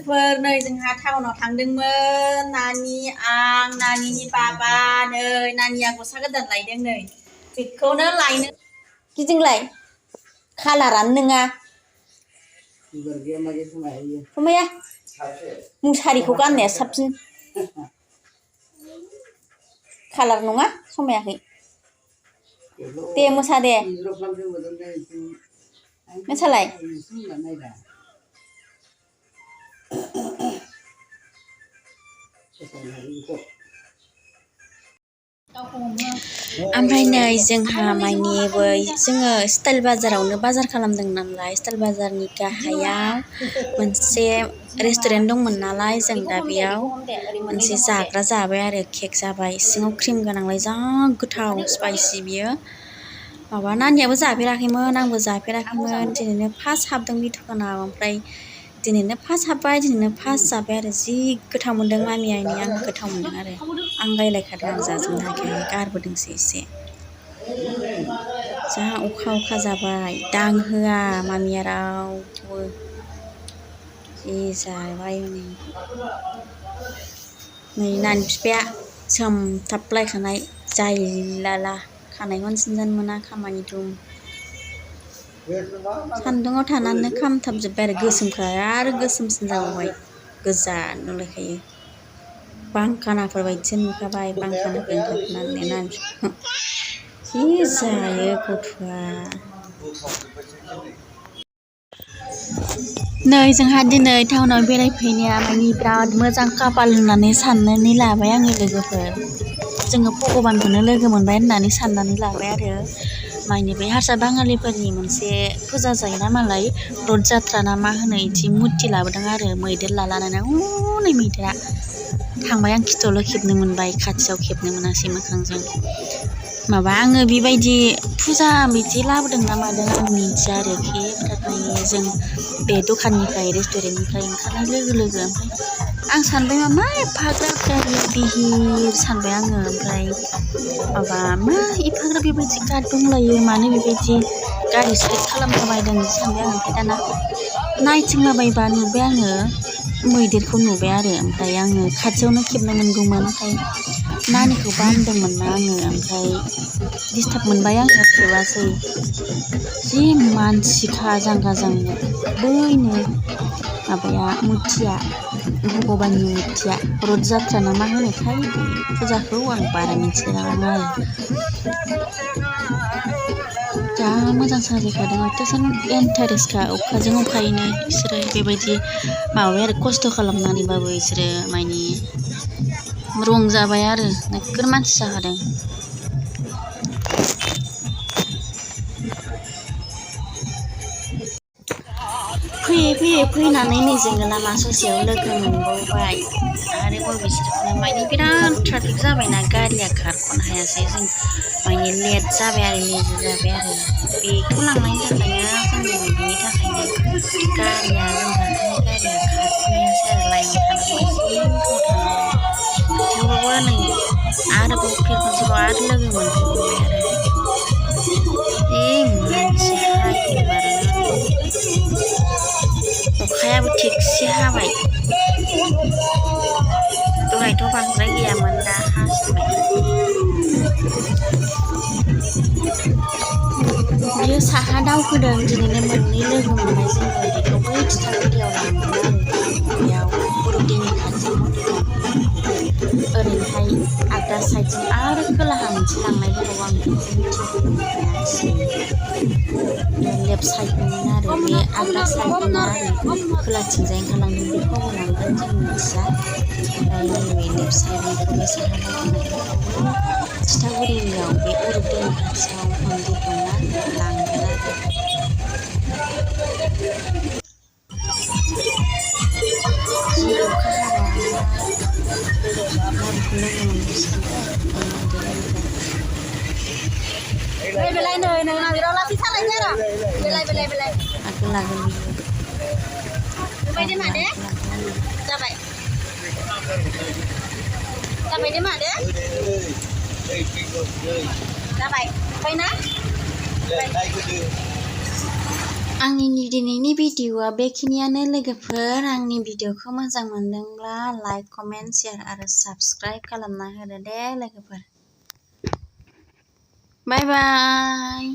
लोगोफोर नै जोंहा टाउनाव थांदोंमोन नानिनि बाबा नै नानिया गस्ला गोदान लायदों नै बेखौनो लायनो गिदिंलाय कालारानो नङा समाया मुसारिखौ गाननाया साबसिन कालार नङा समायाखै दे मोसा दे मोसालाय ओमफ्राय नै जोंहा माइनिबो जोङो स्टाइल बाजारावनो बाजार खालामदों नालाय स्टाइल बाजारनि गाहायाव मोनसे रेस्टुरेन्ट दंमोन नालाय जों दा बेयाव मोनसे जाग्रा जाबाय आरो केक जाबाय सिङाव क्रिम गोनांलाय जा गोथाव स्पाइसि बियो माबा नानियाबो जाफेराखैमोन आंबो जाफेराखैमोन दिनैनो फार्स्ट हाबदों बे दखानाव ओमफ्राय दिनैनो फार्स्ट हाबबाय दिनैनो फार्स्ट जाबाय आरो जि गोथाव मोनदों मामि आइनि आं गोथाव मोनदों आरो आं रायलायखादों आं जाजोबनो हायाखै गारबोदोंसो एसे जा अखा जाबाय दांहोआ मामिया रावखौबो जि जाबाय हनै नै नानि बिफाया सोमथाबलायखानाय जायलाला खानायखौनो सिनजानो मोना खामानि दं सान्दुङाव थानानै खामथाबजोब्बाय आरो गोसोमखा आरो गोसोमसिन जाबावबाय गोजा नुलायखायो बांखानाफोर बायदिसो नुखाबाय बांखानाफोरजों थाफानानै नानि बिफाखौ जि जायो गथ'आ नै जोंहा दिनै टाउनाव बेरायफैनाया माने बिराद मोजां खाफाल होननानै साननानै लाबाय आङो लोगोफोर जोङो भगबानखौनो लोगो मोनबाय होननानै साननानै लाबाय आरो माने बे हारसा बाङालिफोरनि मोनसे फुजा जायोना मालाय रथ जात्रा ना मा होनो इदि मुरथि लाबोदों आरो मैदेर लानानै हनै मैदेरा थांबाय आं खिथुआवल' खेबनो मोनबाय खाथियाव खेबनो मोनासै मोखांजों माबा आङो बेबायदि फुजा बिदि लाबोदों ना मादों आं मिन्थिया आरो खेबथारनायनि जों बे दखाननिफ्राय रेस्टुरेन्टनिफ्राय ओंखारनाय लोगो लोगो ओमफ्राय आं सानबाय मा एफाग्राब गारि बिहिर सानबाय आङो ओमफ्राय माबा मा एफाग्राब बेबायदि गार्ड दंलायो मानो बेबायदि गारि साइड खालामलाबायदों बिदि सानबाय आं ओमफ्राय दाना नायथिंलाबायबा नुबाय आङो मैदेरखौ नुबाय आरो ओमफ्राय आङो खाथियावनो खेबनो मोनगौमोन ओमफ्राय नानिखौ बामदोंमोन ना आङो ओमफ्राय डिस्टार्ब मोनबाय आङो खेबासै जि मानसिखा जांगा जांनो बैनो माबाया मुरथिया भगबाननि मुरथिया रथ जात्रा ना मा होनोथाय बे फुजाखौ आं बारा मिथिलायलाङा आरो जा मोजां साजायखादों अयथासार इन्टारेस्टखा अखाजों अखायैनो बिसोरो बेबायदि माबाबाय आरो खस्थ' खालामनानैबाबो बिसोरो माने रंजाबाय आरो नोगोर मानसि जाखादों फैयै फैनानै नै जोङो लामा ससेयाव लोगो मोनबावबाय आरोबाव बिसोरखौनो माने बिराद ट्राफिक जाबायना गारिया खारख'नो हायासै जों माने लेट जाबाय आरो लेजि जाबाय आरो बेखौ लांनायनि थाखायनो जोङो बिनि थाखायनो गारिया जों गाखोनाय गारिया खारख'नो हायासै आरो लाइनाव थानांबाय जि गोबाव थानांबाय थेवबाबो नै आरोबाव फिन खनसेबाव आरो लोगो मोनफिनबाय आरो जि मानसि हायबारानो अखायाबो थिगसे हाबाय दहायथ' बांद्राय गैयामोन दा हासिनबाय बियो साहा दावखोदों दिनैनो मोननै लोगो मोनबाय जोङो बेखौ बै थिथागुरियाव लांदों आरो बेयाव बर'दिननि खाथियाव मन्दिर दं ओरैहाय आगदा साइडजों आरो खोलाहा मोनसे लांनाय दंबावो आं बेखौ मिथियाखै लेफ्ट साइडमोन आरो बे आगदा साइडना ओरै खोलाथिंजाय ओंखारलांदों बेखौबो लांगोन जों मिथिया ओमफ्राय नैबे लेफ्ट साइडनिखौ बे साहा दावखोनायखौ थिथागुरियाव बे बर'दिननि खाथियाव मन्दिर दंना बेयाव लांगोन आरो जि अखा हाबाय माबेखौ लोगो मोनबोसिगोन बेलाय नै नोंना बिराद लासै सालायनो आरो बेलाय आगोल बेबायदि मादे जाबाय दे मादे जाबाय ओमफ्राय ना आंनि दिनैनि भिडिअ'आ बेखिनियानो लोगोफोर। आंनि भिडिअ'खौ मोजां मोनदोंब्ला लाइक, कमेन्ट, शेयार आरो साबस्क्राइब खालामना होदो दे लोगोफोर। बाय बाय।